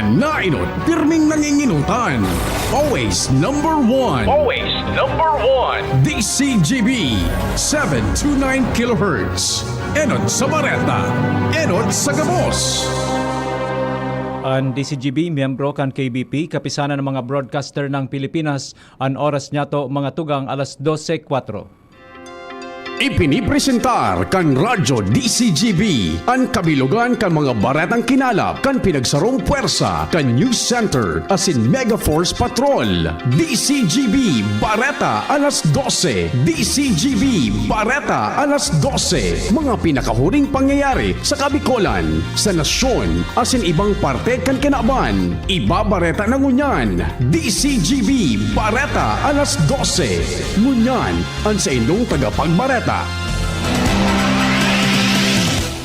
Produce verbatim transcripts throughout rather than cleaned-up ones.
Nainot, pirming nanginginutan. Always number one. Always number one. D C G B, seven two nine kilohertz. Enot sa bareta, enot sa gabos. An D C G B, miyembro kan K B P, Kapisanan ng mga Broadcaster ng Pilipinas, an oras niyato, mga tugang, alas dose kwatro. Ipinipresentar kan Radyo D C G B an kabilugan kan mga baretang kinalap kan pinagsarong pwersa kan News Center asin Mega Force Patrol. D C G B Bareta alas dose. D C G B Bareta alas dose. Mga pinakahuring pangyayari sa Kabikolan, sa nasyon, asin ibang parte kan kinaban. Ibabareta na ngunyan, D C G B Bareta alas dose. Ngunyan, an saindong tagapagbareta.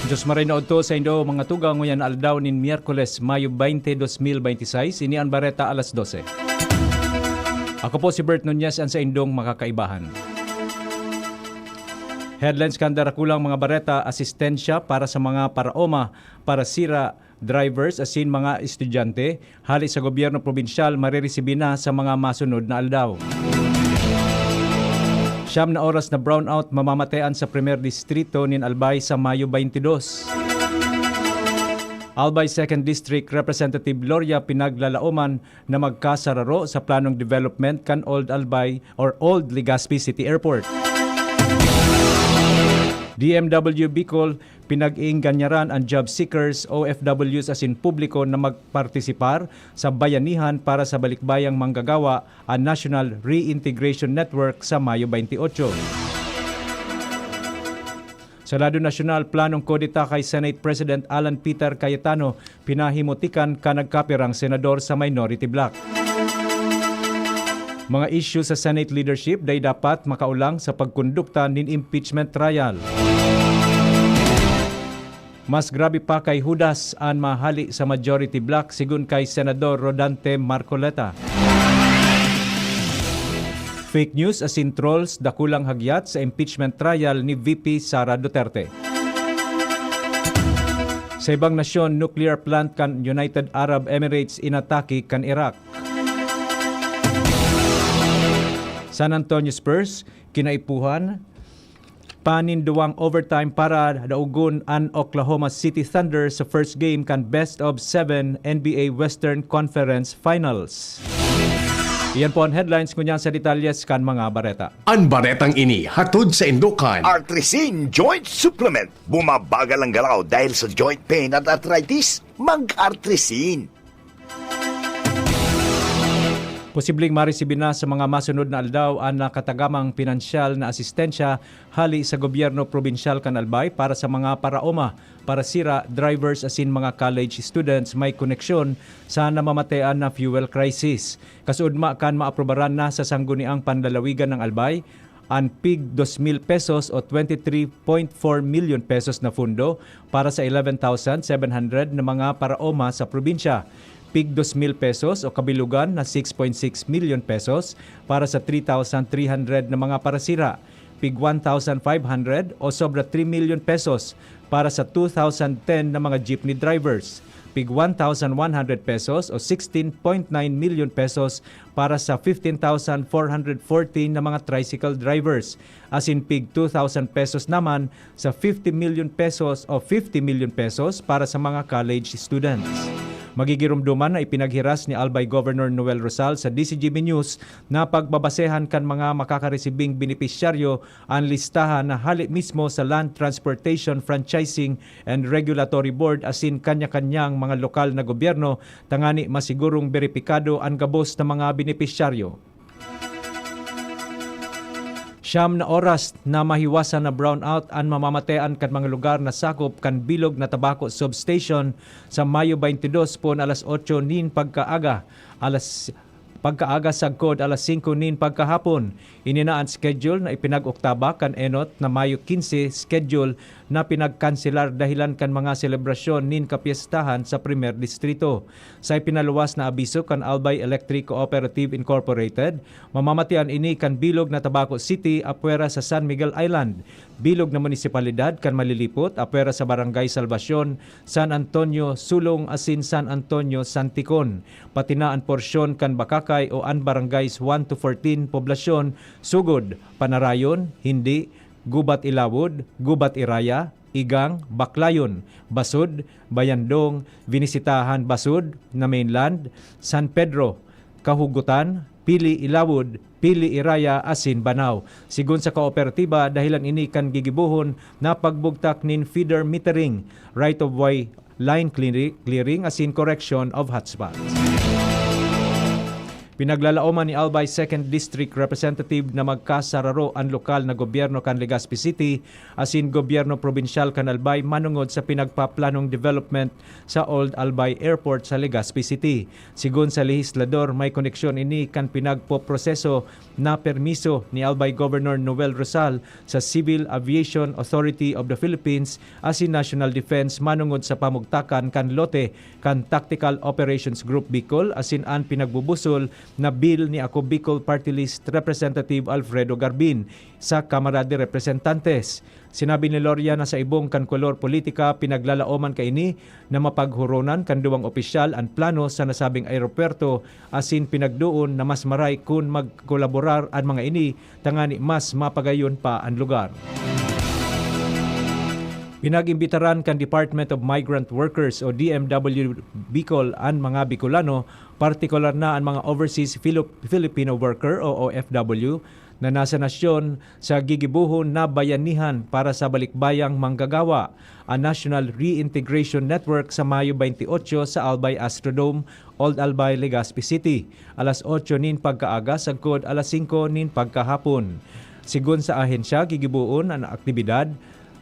Diyos maray na udto saindo, mga tugang, ngunyan na aldaw nin Miyerkules, Mayo twenty, dos mil bente y seis. Ini an Bareta alas dose. Ako po si Bert Nunez, an saindong makakaibahan. Headlines kan darakulang mga bareta: asistensya para sa mga paraoma, parasira, drivers asin mga estudyante hale sa gobyerno probinsyal mareresibi na sa mga masunod na aldaw. Siyam na oras na brownout mamamatean sa Primer Distrito nin Albay sa Mayo twenty-two. Albay Second District Representative Gloria pinaglalaoman na magkasararo sa planong development kan Old Albay or Old Legazpi City Airport. D M W Bicol, pinag-iingganyaran an job seekers, O F Ws asin publiko na magpartisipar sa bayanihan para sa balikbayang manggagawa an National Reintegration Network sa Mayo twenty-eight. Sa lado nasyonal, planong kudeta kay Senate President Alan Peter Cayetano, pinahimutikan kan nagkapirang senador sa minority bloc. Mga isyu sa Senate leadership dai dapat makaolang sa pagkondukta nin impeachment trial. Mas grabe pa kay Judas an mahali sa majority bloc, sigon kay Senador Rodante Marcoleta. Fake news asin trolls dakulang hagyat sa impeachment trial ni V P Sara Duterte. Sa ibang nasyon, nuclear plant kan United Arab Emirates inatake kan Iraq. San Antonio Spurs, kinaipuhan pa nin duwang overtime para daogon an Oklahoma City Thunder sa first game kan best of seven N B A Western Conference Finals. Iyan po an headlines. Ngunyan sa detalyes kan mga bareta. An baretang ini hatod saindo kan Artrisin Joint Supplement. Bumabagal ang galaw dahil sa joint pain at arthritis? Mag-Artrisin. Posibleng maresibi na sa mga masunod na aldaw an nakatagamang pinansyal na asistensya hale sa gobyerno probinsyal kan Albay para sa mga paraoma, parasira, drivers asin mga college students may koneksyon sa namamatean na fuel crisis. Kasuodma kan maaprubaran na sa Sangguniang Panlalawigan ng Albay, an pig dos mil pesos o twenty-three point four million pesos na pondo para sa eleven thousand seven hundred na mga paraoma sa probinsya, pig dos mil pesos o kabilugan na six point six million pesos para sa three thousand three hundred na mga parasira, pig one thousand five hundred o sobra three million pesos para sa two thousand ten na mga jeepney drivers, pig one thousand one hundred pesos o sixteen point nine million pesos para sa fifteen thousand four hundred fourteen na mga tricycle drivers, asin pig two thousand pesos naman sa fifty million pesos o fifty million pesos para sa mga college students. Magigiromdoman na ipinaghiras ni Albay Governor Noel Rosal sa D C G B News na pagbabasehan kan mga makakaresibing benepisyaryo an listahan na hale mismo sa Land Transportation Franchising and Regulatory Board asin kanya-kanyang mga lokal na gobyerno tangani masigurong beripikado an gabos na mga benepisyaryo. Siyam na oras na mahiwasan na brownout an mamamatean kan mga lugar na sakop kan bilog na Tabaco Substation sa Mayo twenty-two poon alas otso nin pagkaaga, alas, pagkaaga sagkod alas singko nin pagkahapon. Ini na an schedule na ipinag-oktaba kan enot na Mayo quince schedule na pinagkanselar dahilan kan mga selebrasyon nin kapyestahan sa Primer Distrito. Sa ipinaluwas na abiso kan Albay Electric Cooperative Incorporated, mamamatian ini kan bilog na Tabaco City, apwera sa San Miguel Island, bilog na munisipalidad kan Malilipot, apwera sa Barangay Salvacion, San Antonio, Sulong asin San Antonio, Santicon, pati na an porsyon kan Bacacay o an Barangays one to fourteen poblasyon, sugod, Panarayon, Hindi, Gubat Ilawod, Gubat Iraya, Igang, Baclayon, Basud, Bayandong, Vinisitahan, Basud na mainland, San Pedro, Kahugutan, Pili Ilawod, Pili Iraya asin Banao. Sigon sa kooperatiba, dahilan ini kan gigibohon na pagbugtak nin feeder metering, right of way, line cleari-, clearing asin correction of hotspots. Pinaglalaoman ni Albay Second District Representative na magkasararo an lokal na gobyerno kan Legazpi City asin gobyerno probinsyal kan Albay manongod sa pinagpaplanong development sa Old Albay Airport sa Legazpi City. Sigon sa lehislador, may koneksyon ini kan pinagpoproseso na permiso ni Albay Governor Noel Rosal sa Civil Aviation Authority of the Philippines asin National Defense manongod sa pamugtakan kan lote kan Tactical Operations Group Bicol asin an pinagbubusol na bill ni Ako Bicol Party List Representative Alfredo Garbin sa Kamara de Representantes. Sinabi ni Loria na sa ibong kan kolor politika, pinaglalaoman kaini na mapaghoronan kan duwang opisyal an plano sa nasabing aeropuwerto asin pinagdoon na mas maray kun magkolaborar an mga ini tangani mas mapagayon pa an lugar. Pinag-imbitaran kan Department of Migrant Workers o D M W Bicol an mga Bicolano, partikular na an mga overseas Filo-, Filipino worker o O F W, na nasa nasyon sa gigibohon na bayanihan para sa balikbayang manggagawa, an National Reintegration Network, sa Mayo twenty-eight sa Albay Astrodome, Old Albay, Legazpi City, alas otso nin pagkaaga sagkod alas singko nin pagkahapon. Sigon sa ahensya, gigiboon an aktibidad,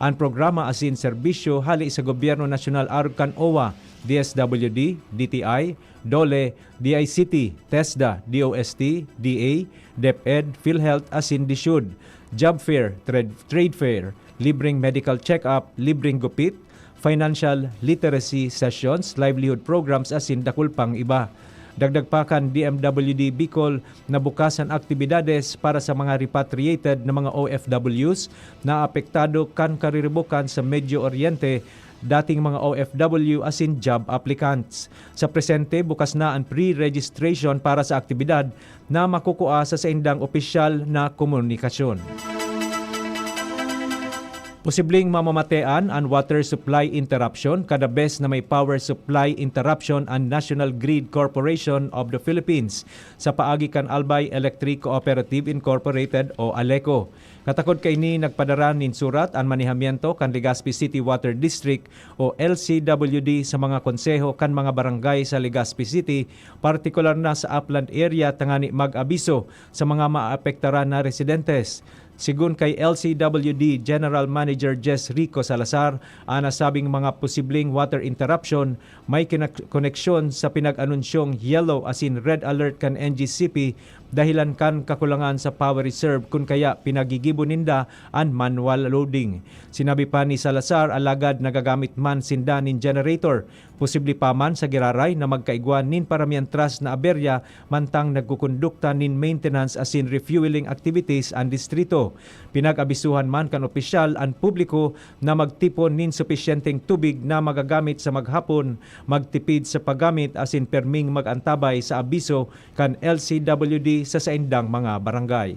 an programa asin serbisyo hali sa Gobyerno Nasyonal arog kan O W A, D S W D, D T I, DOLE, D I C T, TESDA, D O S T, D A, DepEd, PhilHealth asin DSUD, job fair, trade, trade fair, libreng medical check-up, libreng gupit, financial literacy sessions, livelihood programs asin dakul pang iba. Dagdag pa kan D M W D Bicol na bukas an aktibidades para sa mga repatriated na mga O F Ws na apektado kan kariribokan sa Medio Oriente, dating mga O F W asin job applicants. Sa presente, bukas na an pre-registration para sa aktibidad na makukua sa saindang opisyal na komunikasyon. Posibleng mamamatean an water supply interruption kada bes na may power supply interruption an National Grid Corporation of the Philippines sa paagi kan Albay Electric Cooperative Incorporated o ALECO. Katakod kaini, nagpadara nin surat an manehamiento kan Legazpi City Water District o L C W D sa mga konseho kan mga barangay sa Legazpi City, partikular na sa upland area, tangani mag-abiso sa mga maapektaran na residentes. Sigon kay L C W D General Manager Jess Rico Salazar, an nasabing mga posibleng water interruption may kinak-, koneksyon sa pinag-anunsyong yellow asin red alert kan N G C P dahilan kan kakulangan sa power reserve kun kaya pinagigibo ninda an manual loading. Sinabi pa ni Salazar, alagad nagagamit man sinda nin generator. Posible pa man sa giraray na magkaigwa nin paramientras na aberya mantang nagkukondukta nin maintenance asin refueling activities an distrito. Pinag-abisuhan man kan opisyal an publiko na magtipon nin supisyenteng tubig na magagamit sa maghapon, magtipid sa paggamit asin perming mag-antabay sa abiso kan L C W D sa saindang mga barangay.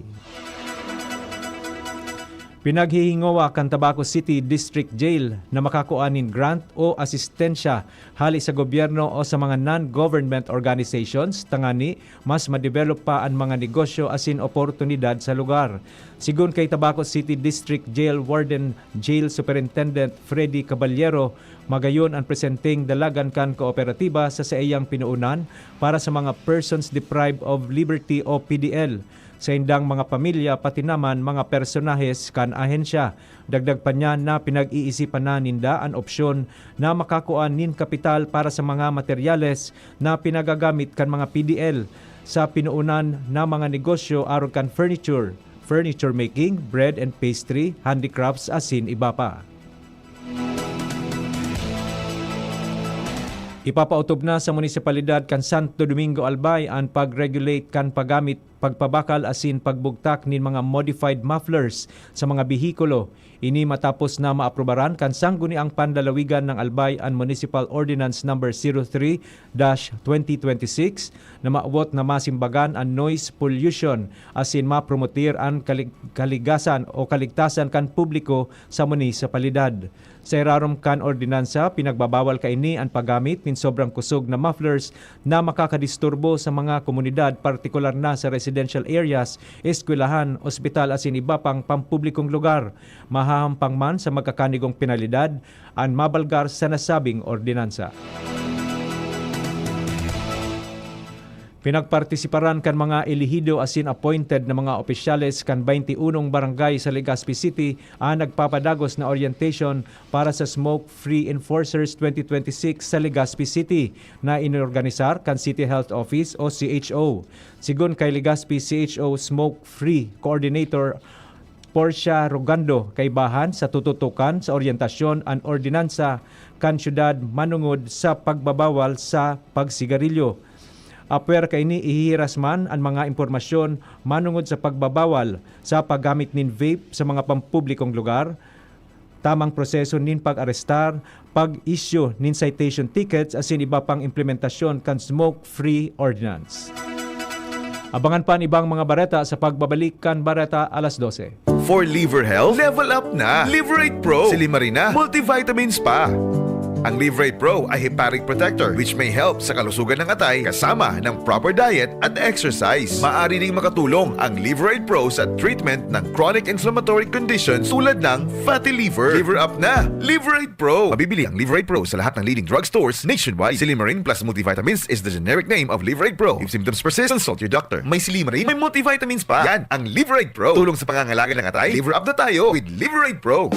Pinaghihingowa kan Tabaco City District Jail na makakua nin grant o asistensya hali sa gobyerno o sa mga non-government organizations, tangani mas ma-develop pa an mga negosyo asin oportunidad sa lugar. Sigon kay Tabaco City District Jail Warden Jail Superintendent Freddy Caballero, magayon an presenteng dalagan kan kooperatiba sa saiyang pinoonan para sa mga persons deprived of liberty o P D L. Saindang mga pamilya, pati naman mga personahes kan ahensya. Dagdag pa niya na pinag-iisipan na ninda an opsyon na makakua nin kapital para sa mga materyales na pinagagamit kan mga P D L sa pinoonan na mga negosyo arog kan furniture, furniture making, bread and pastry, handicrafts asin iba pa. Ipapaotob na sa munisipalidad kan Santo Domingo, Albay an pag-regulate kan paggamit, pagpabakal asin pagbugtak nin mga modified mufflers sa mga behikulo. Ini matapos na maaprubaran kan Sangguniang Panlalawigan ng Albay an Municipal Ordinance Number zero three dash twenty twenty-six na mawot na masimbagan an noise pollution asin mapromotir an kalig-, kaligasan o kaligtasan kan publiko sa munisipalidad. Sa irarom kan ordinansa, pinagbabawal kaini an paggamit nin sobrang kusog na mufflers na makakadisturbo sa mga komunidad, partikular na sa residential areas, eskwelahan, ospital asin iba pang pampublikong lugar. Mahahampang man sa magkakanigong penalidad an mabalgar sa nasabing ordinansa. Pinagpartisiparan kan mga elehido asin appointed na mga opisyales kan baynti unong barangay sa Legazpi City an nagpapadagos na orientation para sa Smoke Free Enforcers twenty twenty-six sa Legazpi City na inorganisar kan City Health Office o C H O. Sigon kay Legazpi C H O Smoke Free Coordinator Portia Rogando, kaibahan sa tututukan sa oryentasyon an ordinansa kan syudad manungod sa pagbabawal sa pagsigarilyo. Apwer kaini, ihihiras man an mga impormasyon manungod sa pagbabawal sa paggamit nin vape sa mga pampublikong lugar, tamang proseso nin pag-arestar, pag-issue nin citation tickets asin iba pang implementasyon kan Smoke Free Ordinance. Abangan pa an ibang mga bareta sa pagbabalik kan Bareta Alas Dose. For liver health, level up na. Liverate Pro, Silimarina, Multivitamins pa. Ang Liverate Pro ay hepatic protector, which may help sa kalusugan ng atay kasama ng proper diet at exercise. Maaari ding makatulong ang Liverate Pro sa treatment ng chronic inflammatory conditions tulad ng fatty liver. Liver up na! Liverate Pro! Mabibili ang Liverate Pro sa lahat ng leading drugstores nationwide. Silimarin plus multivitamins is the generic name of Liverate Pro. If symptoms persist, consult your doctor. May Silimarin, may multivitamins pa. Yan ang Liverate Pro. Tulong sa pangangalaga ng atay. Liver up na tayo with Liverate Pro.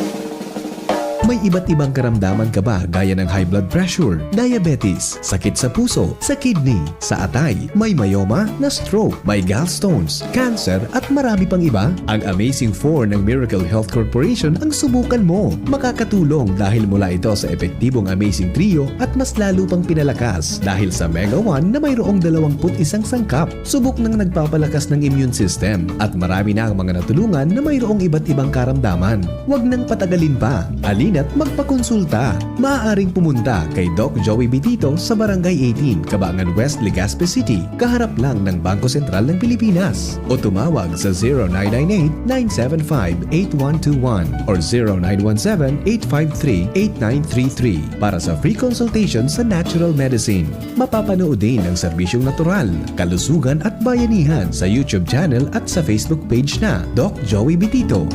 May iba't ibang karamdaman ka ba, gaya ng high blood pressure, diabetes, sakit sa puso, sa kidney, sa atay, may myoma, na-stroke, may gallstones, cancer, at marami pang iba? Ang Amazing four ng Miracle Health Corporation ang subukan mo. Makakatulong dahil mula ito sa epektibong Amazing Trio at mas lalo pang pinalakas dahil sa Mega one na mayroong dalawampu't isang sangkap. Subok nang nagpapalakas ng immune system at marami na ang mga natulungan na mayroong iba't ibang karamdaman. Huwag nang patagalin pa. Halina't magpakonsulta. Maaaring pumunta kay Doc Joey Bitito sa Barangay eighteen, Cabangan West, Legazpi City, kaharap lang ng Bangko Sentral ng Pilipinas. O tumawag sa zero nine nine eight, nine seven five, eight one two one or zero nine one seven, eight five three, eight nine three three para sa free consultation sa natural medicine. Mapapanood din ang serbisyong natural, kalusugan at bayanihan sa YouTube channel at sa Facebook page na Doc Joey Bitito.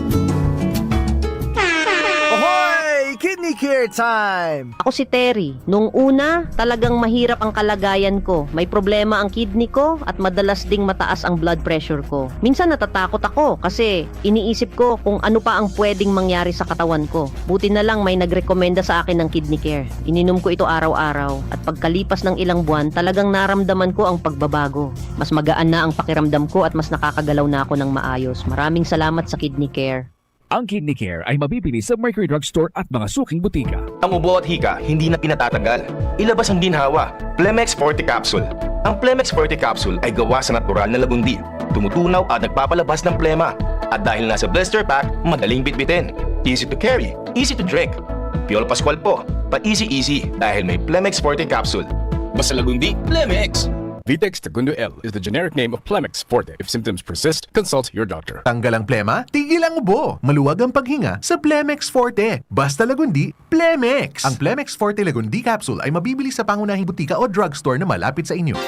Ahoy! Kidney Care Time! Ako si Terry. Nung una, talagang mahirap ang kalagayan ko. May problema ang kidney ko at madalas ding mataas ang blood pressure ko. Minsan natatakot ako kasi iniisip ko kung ano pa ang pwedeng mangyari sa katawan ko. Buti na lang may nagrekomenda sa akin ng Kidney Care. Ininom ko ito araw-araw at pagkalipas ng ilang buwan, talagang naramdaman ko ang pagbabago. Mas magaan na ang pakiramdam ko at mas nakakagalaw na ako ng maayos. Maraming salamat sa Kidney Care. Ang Kidney Care ay mabibili sa Mercury Drug Store at mga suking butika. Ang ubo at hika, hindi na pinatatanggal. Ilabas ang ginhawa. Plemex Forte Capsule. Ang Plemex Forte Capsule ay gawa sa natural na lagundi. Tumutunaw at nagpapalabas ng plema. At dahil nasa blister pack, madaling bitbitin. Easy to carry, easy to drink. Piolo Pascual po, pa-easy-easy dahil may Plemex Forte Capsule. Basta lagundi, Plemex! Vitex Segundo L is the generic name of Plemex Forte. If symptoms persist, consult your doctor. Tanggal ang plema, tigil ang ubo. Maluwag ang paghinga sa Plemex Forte. Basta lagundi, Plemex! Ang Plemex Forte Lagundi Capsule ay mabibili sa pangunahing butika o drugstore na malapit sa inyo.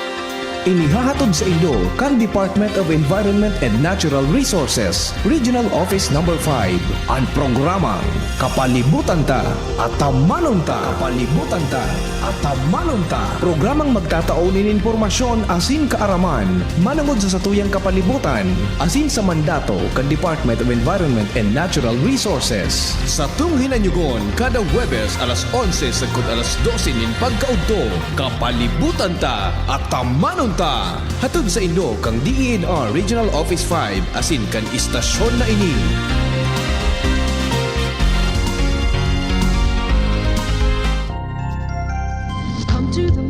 Inihahatod sa inyo kan Department of Environment and Natural Resources, Regional Office Number five, an programang Kapalibutan Ta, Atamanon Ta. Kapalibutan Ta, Atamanon Ta. Programang magtatao nin impormasyon asin kaaraman manungod sa satuyang kapalibutan asin sa mandato kan Department of Environment and Natural Resources. Satong hinanyugon kada Huwebes alas onse sagkod alas dose nin pagkaudto. Kapalibutan Ta, Atamanon Ta. Hatod sa inyo kan D E N R Regional Office five asin kan istasyon na ini. Come to the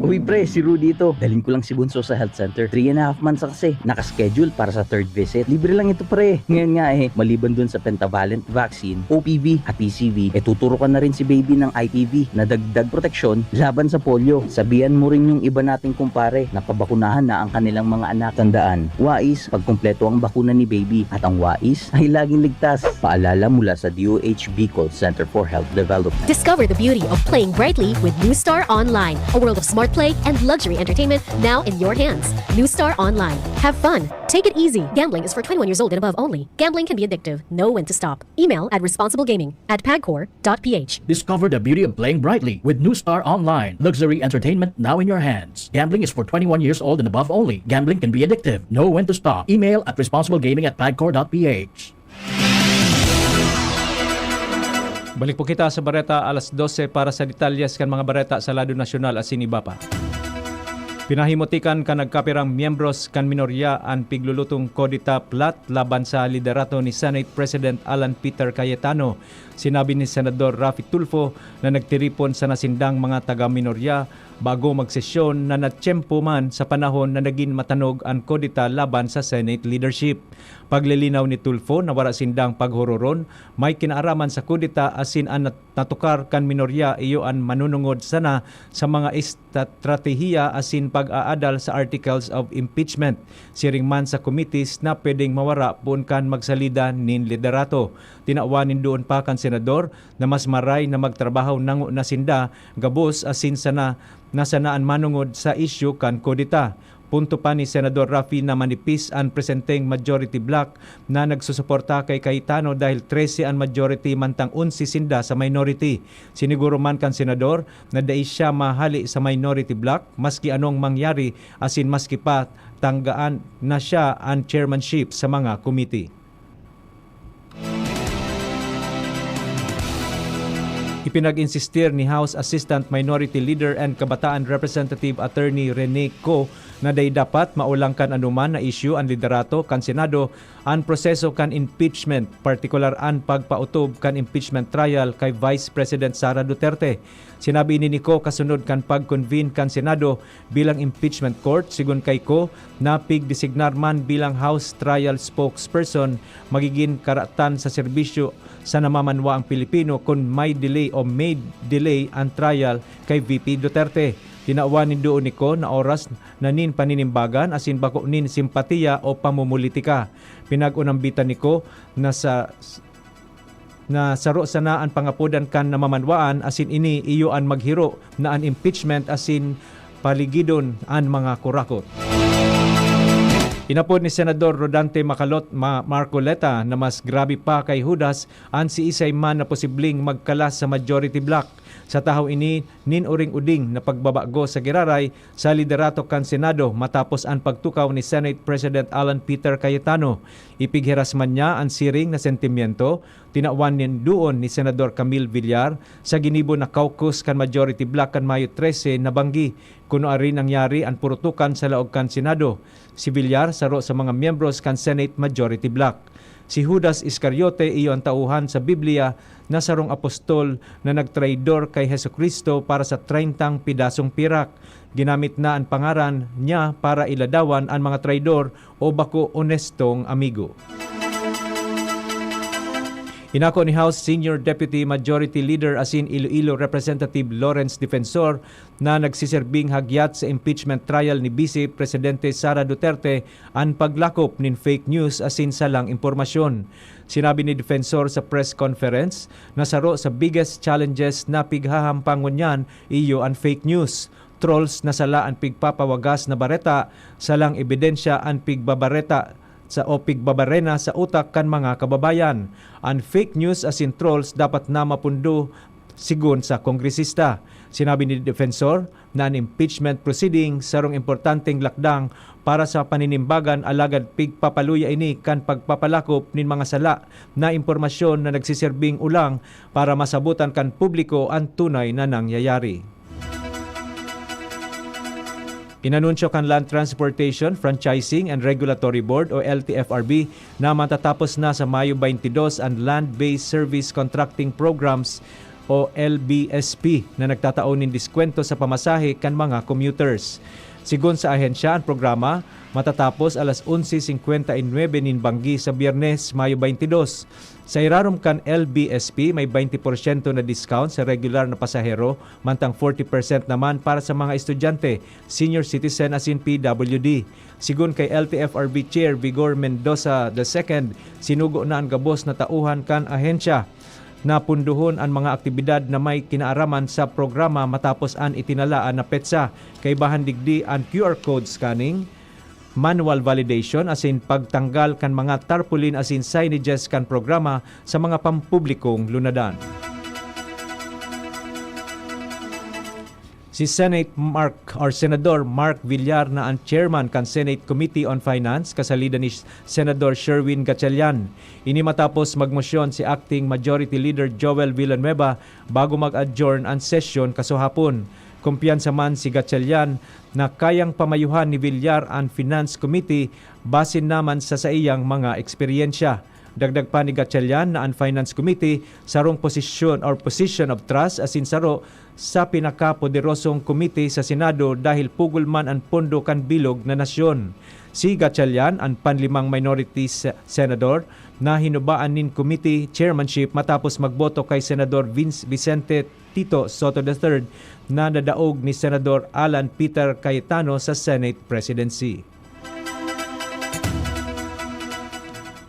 Uy pre, si Rudy ito. Dalhin ko lang si Bunso sa health center. Three and a half months na kasi. Nakaschedule para sa third visit. Libre lang ito pre. Ngayon nga eh, maliban dun sa pentavalent vaccine, O P V at P C V, eh tuturukan na rin si baby ng I P V na dagdag proteksyon laban sa polio. Sabihan mo rin yung iba nating kumpare na pabakunahan na ang kanilang mga anak. Tandaan, wais, pagkumpleto ang bakuna ni baby. At ang wais ay laging ligtas. Paalala mula sa D O H Bicol Center for Health Development. Discover the beauty of playing brightly with New Star Online, a world of smart play and luxury entertainment now in your hands. New Star Online. Have fun. Take it easy. Gambling is for twenty-one years old and above only. Gambling can be addictive. Know when to stop. Email at responsiblegaming at pagcor dot p h. Discover the beauty of playing brightly with New Star Online. Luxury entertainment now in your hands. Gambling is for twenty-one years old and above only. Gambling can be addictive. Know when to stop. Email at responsiblegaming at pagcor dot p h. Balik po kita sa bareta alas dose para sa detalyes kan mga bareta sa lado nasyonal asin iba pa. Pinahimutikan kan nagkapirang miyembros kan minorya an piglulutong kudeta plot laban sa liderato ni Senate President Alan Peter Cayetano. Sinabi ni Senador Raffy Tulfo na nagtiripon sana sindang mga taga-minorya bago magsesyon na natiyempo man sa panahon na nagin matanog an kudeta laban sa Senate leadership. Paglilinaw ni Tulfo na wara sindang paghororon, may kinaaraman sa kudeta asin an nat-, natukar kan minorya iyo an manunungod sana sa mga estratehiya asin pag-aadal sa articles of impeachment, siring man sa committees na pwedeng mawara poon kan magsalida nin liderato. Tinawan nin duon pa kan senador na mas maray na magtrabaho nango na sinda gabos asin sana na sana an manungod sa isyu kan kudeta. Punto pa ni Senador Raffy na manipis an presenteng majority bloc na nagsusuporta kay Cayetano dahil trese an majority mantang onse sinda sa minority. Siniguro man kan senador na dai siya mahali sa minority bloc maski anong mangyari asin maski pa tanggaan na siya an chairmanship sa mga committee. Ipinag-insistir ni House Assistant Minority Leader and Kabataan Representative Attorney Rene Co na dai dapat maolang kan anoman na isyu an liderato kan Senado, an proseso kan impeachment, partikular an pagpaotob kan impeachment trial kay Vice President Sara Duterte. Sinabi ini ni Co kasunod kan pag-convene kan Senado bilang impeachment court. Sigon kay Co, na pigdesignar man bilang House Trial Spokesperson, magigin karatan sa serbisyo sa namamanwaang Pilipino kun may delay o may delay an trial kay V P Duterte. Tinawan nin duon ni Co na oras na nin paninimbagan asin bako nin simpatiya o pamumulitika. Pinag-unambitan ni Co na sa na saro sana an pangapodan kan namamanwaan asin ini iyo an maghiro na an impeachment asin paligidon an mga kurakot. Inapod ni Senador Rodante Macalot Ma-, Marcoleta na mas grabe pa kay Judas an siisay man na posibleng magkalas sa majority bloc. Sa tahaw ini, nin uring-uding na pagbabago sa giraray sa liderato kan Senado matapos an pagtukaw ni Senate President Alan Peter Cayetano. Ipighiras man niya an siring na sentimiento, tinawan nin duon ni Senador Camille Villar sa ginibo na caucus kan majority bloc kan Mayo trese na banggi, kuno ari nangyari an purutukan sa laog kan Senado. Si Villar saro sa mga miyembros kan Senate majority bloc. Si Judas Iscariote iyo an tauhan sa Biblia na sarong apostol na nagtraidor kay Jesu-Cristo para sa treyntang pidasong pirak. Ginamit na an pangaran niya para iladawan an mga traidor o bako onestong amigo. Inako ni House Senior Deputy Majority Leader asin Iloilo Representative Lawrence Defensor na nagsiserbing hagyat sa impeachment trial ni Vice Presidente Sara Duterte an paglakop nin fake news asin salang impormasyon. Sinabi ni Defensor sa press conference na saro sa biggest challenges na pighahampang ngunyan iyo an fake news. Trolls na sala an pigpapawagas na bareta, salang ebidensya an pigbabareta sa o pigbabarena sa utak kan mga kababayan. An fake news asin trolls dapat na mapundo, sigon sa kongresista. Sinabi ni Defensor na an impeachment proceeding sarong importanteng lakdang para sa paninimbagan, alagad pigpapaluya ini kan pagpapalakop nin mga sala na impormasyon na nagsiserbing ulang para masabotan kan publiko an tunay na nangyayari. Inanunsyo kan Land Transportation, Franchising and Regulatory Board o L T F R B na matatapos na sa Mayo twenty-two an Land-Based Service Contracting Programs o L B S P na nagtatao nin diskwento sa pamasahe kan mga commuters. Sigon sa ahensya, an programa matatapos alas onse singkwenta y nuebe nin banggi sa Biyernes, Mayo baynte dos. Sa irarom kan L B S P, may baynte porsyento na discount sa regular na pasahero, mantang forty percent naman para sa mga estudyante, senior citizen asin P W D. Sigon kay L T F R B Chair Vigor Mendoza the second, sinugo na an gabos na tauhan kan ahensya. Napundohon an mga aktibidad na may kinaaraman sa programa matapos an itinalaan na petsa. Kaibahan digdi an Q R code scanning, manual validation asin pagtanggal kan mga tarpaulin asin signages kan programa sa mga pampublikong lunadan. Si Senate Mark or Senador Mark Villar na an chairman kan Senate Committee on Finance, kasalida ni Senador Sherwin Gatchalian. Ini matapos magmosyon si Acting Majority Leader Joel Villanueva bago mag-adjourn an sesyon kasuhapon. Kumpiyansa man si Gatchalian na kayang pamayuhan ni Villar an Finance Committee base naman sa saiyang mga eksperyensya. Dagdag pa ni Gatchalian na an Finance Committee sarong posisyon or position of trust asin saro sa pinakapoderosong komite sa Senado dahil pugol man an pondo kan bilog na nasyon. Si Gatchalian, an panlimang minority se-, senador, na hinubaan nin committee chairmanship matapos magboto kay Senador Vince Vicente Tito Sotto the third na nadaog ni Senador Alan Peter Cayetano sa Senate presidency.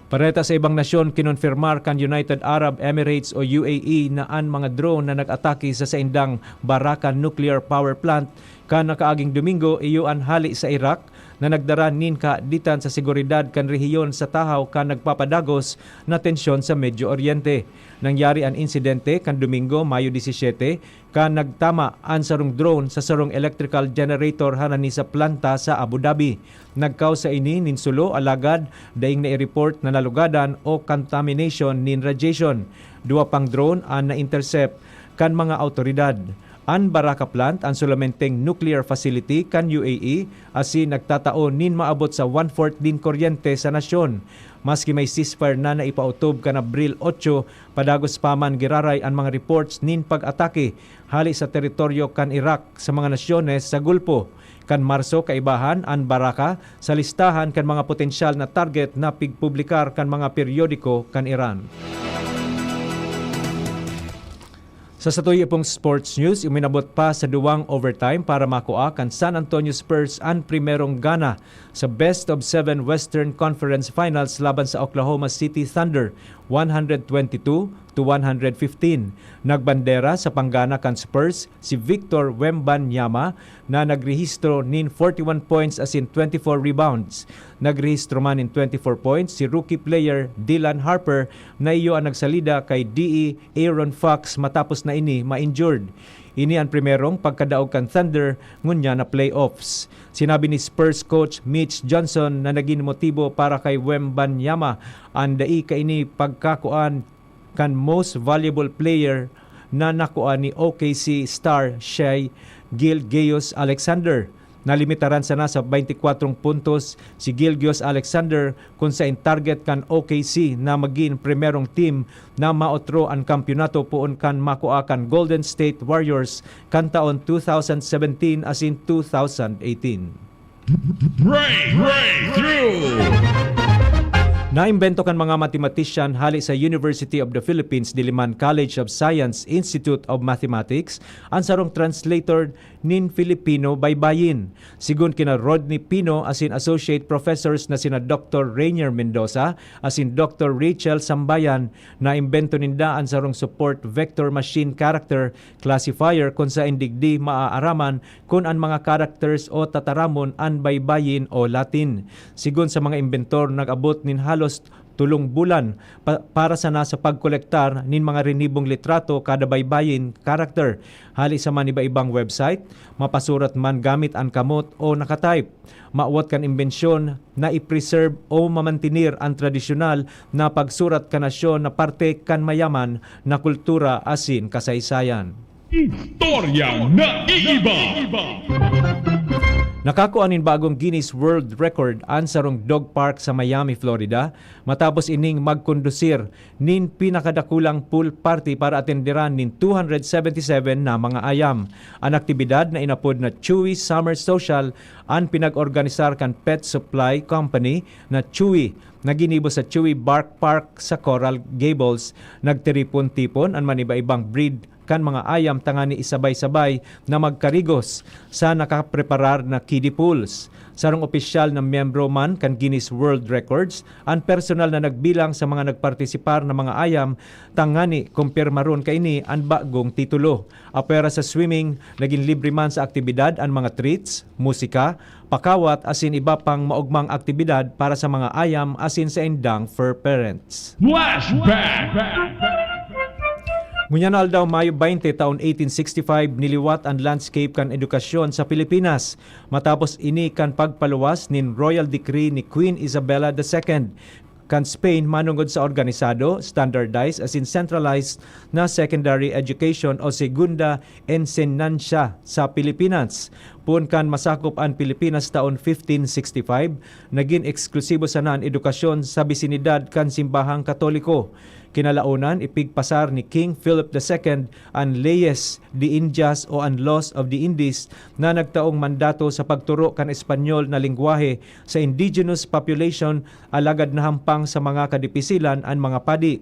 Pareta sa ibang nasyon, kinonfirmar kan United Arab Emirates o U A E na an mga drone na nag-atake sa saindang Baraka Nuclear Power Plant kan nakaaging Domingo iyo an hale sa Iraq na nagdara nin kaaditan sa seguridad kan rehiyon sa tahaw kan nagpapadagos na tensyon sa Medio Oriente. Nangyari an insidente kan Domingo, Mayo disisiete, kan nagtama an sarong drone sa sarong electrical generator harani sa planta sa Abu Dhabi. Nagkaos sa ini nin sulo, alagad daing nai-report na nalugadan o contamination nin radiation. Duwa pang drone an na-intercept kan mga awtoridad. An Baraka Plant, an sulamenteng nuclear facility kan U A E, asin nagtatao nin maabot sa one-fourth nin kuryente sa nasyon. Maski may ceasefire na naipaotob kan Abril otso, padagos pa man giraray an mga reports nin pag-atake hale sa teritoryo kan Iraq sa mga nasyones sa Gulpo. Kan Marso, kaibahan an Baraka sa listahan kan mga potensyal na target na pigpublikar kan mga peryodiko kan Iran. Sa satuya pong sports news, uminabot pa sa duwang overtime para makua kan San Antonio Spurs an primerong gana sa best of seven Western Conference Finals laban sa Oklahoma City Thunder, one hundred twenty-two to one hundred fifteen. Nagbandera sa panggana kan Spurs si Victor Wembanyama na nagrehistro nin forty-one points asin twenty-four rebounds. Nagrehistro man nin twenty-four points si rookie player Dylan Harper na iyo an nagsalida kay D E Aaron Fox matapos na ini ma-injured. Ini an primerong pagkadaog kan Thunder ngunyan na playoffs. Sinabi ni Spurs coach Mitch Johnson na nagin motibo para kay Wembanyama an dai kaini pagkakuan kan most valuable player na nakua ni O K C star Shai Gilgeous-Alexander. Nalimitaran sana sa baynti kwatro puntos si Gilgeous-Alexander, kun saen target kan O K C na magin primerong team na maotro an kampiyonato poon kan makua kan Golden State Warriors kan taon two thousand seventeen asin two thousand eighteen. Breakthrough! Naimbento kan mga matematician hale sa University of the Philippines Diliman College of Science Institute of Mathematics an sarong translator nin Filipino baybayin. Sigon kina Rodney Pino asin associate professors na sina Doctor Rainier Mendoza asin Doctor Rachel Sambayan, naimbento ninda an sarong support vector machine character classifier kun saen digdi maaaraman kun an mga characters o tataramon an baybayin o Latin. Sigon sa mga imbentor, nag-abot nin halos tolong bulan pa, para sana sa pagkolektar nin mga rinibong litrato kada baybayin character. Hale sa man iba-ibang website, mapasurat man gamit an kamot o nakatype. Mawot kan imbensyon na i-preserve o mamantenir an tradisyonal na pagsurat kan nasyon na parte kan mayaman na kultura asin kasaysayan. Istoryang naiiba. Nakakua nin bagong Guinness World Record an sarong dog park sa Miami, Florida, matapos ining magkondusir nin pinakadakulang pool party para atenderan nin two hundred seventy seven na mga ayam. An aktibidad na inapod na Chewy Summer Social an pinag-organisar kan pet supply company na Chewy, na ginibo sa Chewy Bark Park sa Coral Gables. Nagtiripon-tipon an maniba-ibang breed kan mga ayam tangani isabay-sabay na magkarigos sa nakapreparar na kiddie pools. Sarong opisyal na miyembro man kan Guinness World Records an personal na nagbilang sa mga nagpartisipar na mga ayam tangani kumpirmaron kaini an bagong titulo. Apwera sa swimming, nagin libre man sa aktibidad an mga treats, musika, pakawat asin iba pang maogmang aktibidad para sa mga ayam asin saindang fur parents. Flashback! Ngunyan na aldaw, Mayo twenty, taon eighteen sixty-five, niliwat an landscape kan edukasyon sa Pilipinas matapos ini kan pagpaluwas nin Royal Decree ni Queen Isabella the Second kan Spain manongod sa organisado, standardized asin centralized na secondary education o segunda enseñansa sa Pilipinas. Poon kan masakop an Pilipinas taon fifteen sixty-five, nagin eksklusibo sana an edukasyon sa bisinidad kan simbahang Katoliko. Kinalaonan, ipigpasar ni King Philip the Second an Leyes de Indias o an Laws of the Indies na nagtaong mandato sa pagturo kan Espanyol na lengwahe sa indigenous population, alagad nahampang sa mga kadipisilan an mga padi.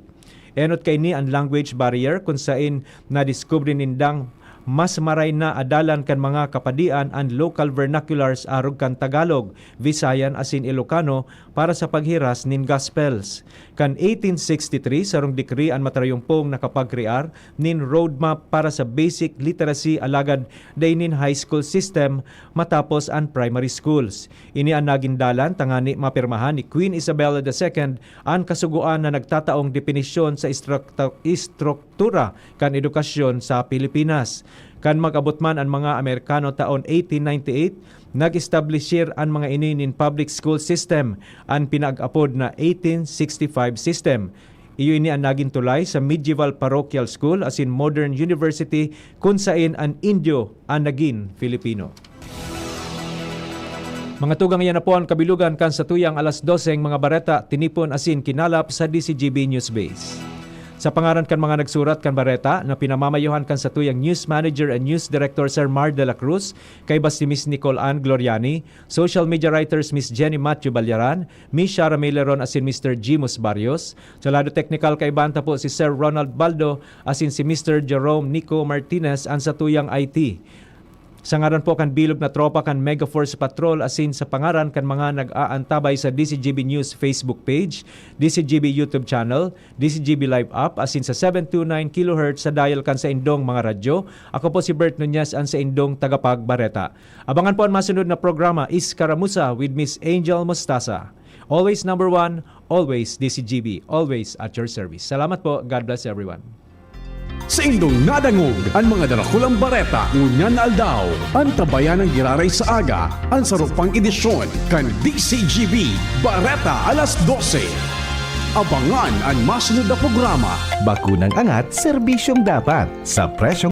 Enot kaini an language barrier, kun saen nadiskubre nindang mas maray na adalan kan mga kapadian an local vernaculars arog kan Tagalog, Visayan asin Ilocano para sa paghiras nin Gospels. Kan eighteen sixty-three, sarong decree an matarayumpong nakapagkrear nin roadmap para sa basic literacy, alagad dai nin high school system matapos an primary schools. Ini an nagin dalan tangani mapirmahan ni Queen Isabella the Second an kasugoan na nagtataong depinisyon sa estrukta-, estruktura kan edukasyon sa Pilipinas. Kan mag-abot man an mga Amerikano taon eighteen ninety-eight, nag-establishir an mga ini nin public school system, an pinag-apod na eighteen sixty-five system. Iyo ini an nagin tulay sa medieval parochial school asin modern university, kun saen an Indio an nagin Filipino. Mga tugang, iyan na po an kabilugan kan satuyang alas doseng mga bareta, tinipon asin kinalap sa D C G B News Base. Sa pangaran kan mga nagsurat kan bareta na pinamamayohan kan satuyang news manager and news director, Sir Mar de la Cruz, kaiba si Miss Nicole Ann Gloriani, social media writers Miss Jenny Matthew Balyaran, Miss Shara Maileron asin Mister Jimus Barrios. Sa lado teknikal, kaibahan ta po si Sir Ronald Baldo asin si Mister Jerome Nico Martinez, an satuyang I T. Sa ngaran po kan bilog na tropa kan Mega Force Patrol asin sa pangaran kan mga nag-aantabay sa D C G B News Facebook page, D C G B YouTube channel, D C G B Live app asin sa seven two nine kilohertz sa dial kan saindong mga radyo, ako po si Bert Nunez, an saindong tagapagbareta. Abangan po an masunod na programa, Iskaramuza with Miss Angel Mostaza. Always number one, always D C G B, always at your service. Salamat po. God bless everyone. Saindong nadangog an mga darakulang bareta ngunyan na aldaw. Antabayan an giraray sa aga, an saro pang edisyon kan D C G B Bareta alas dose. Abangan an masunod na programa. Bakunang angat, serbisyong dapat. Sa presyong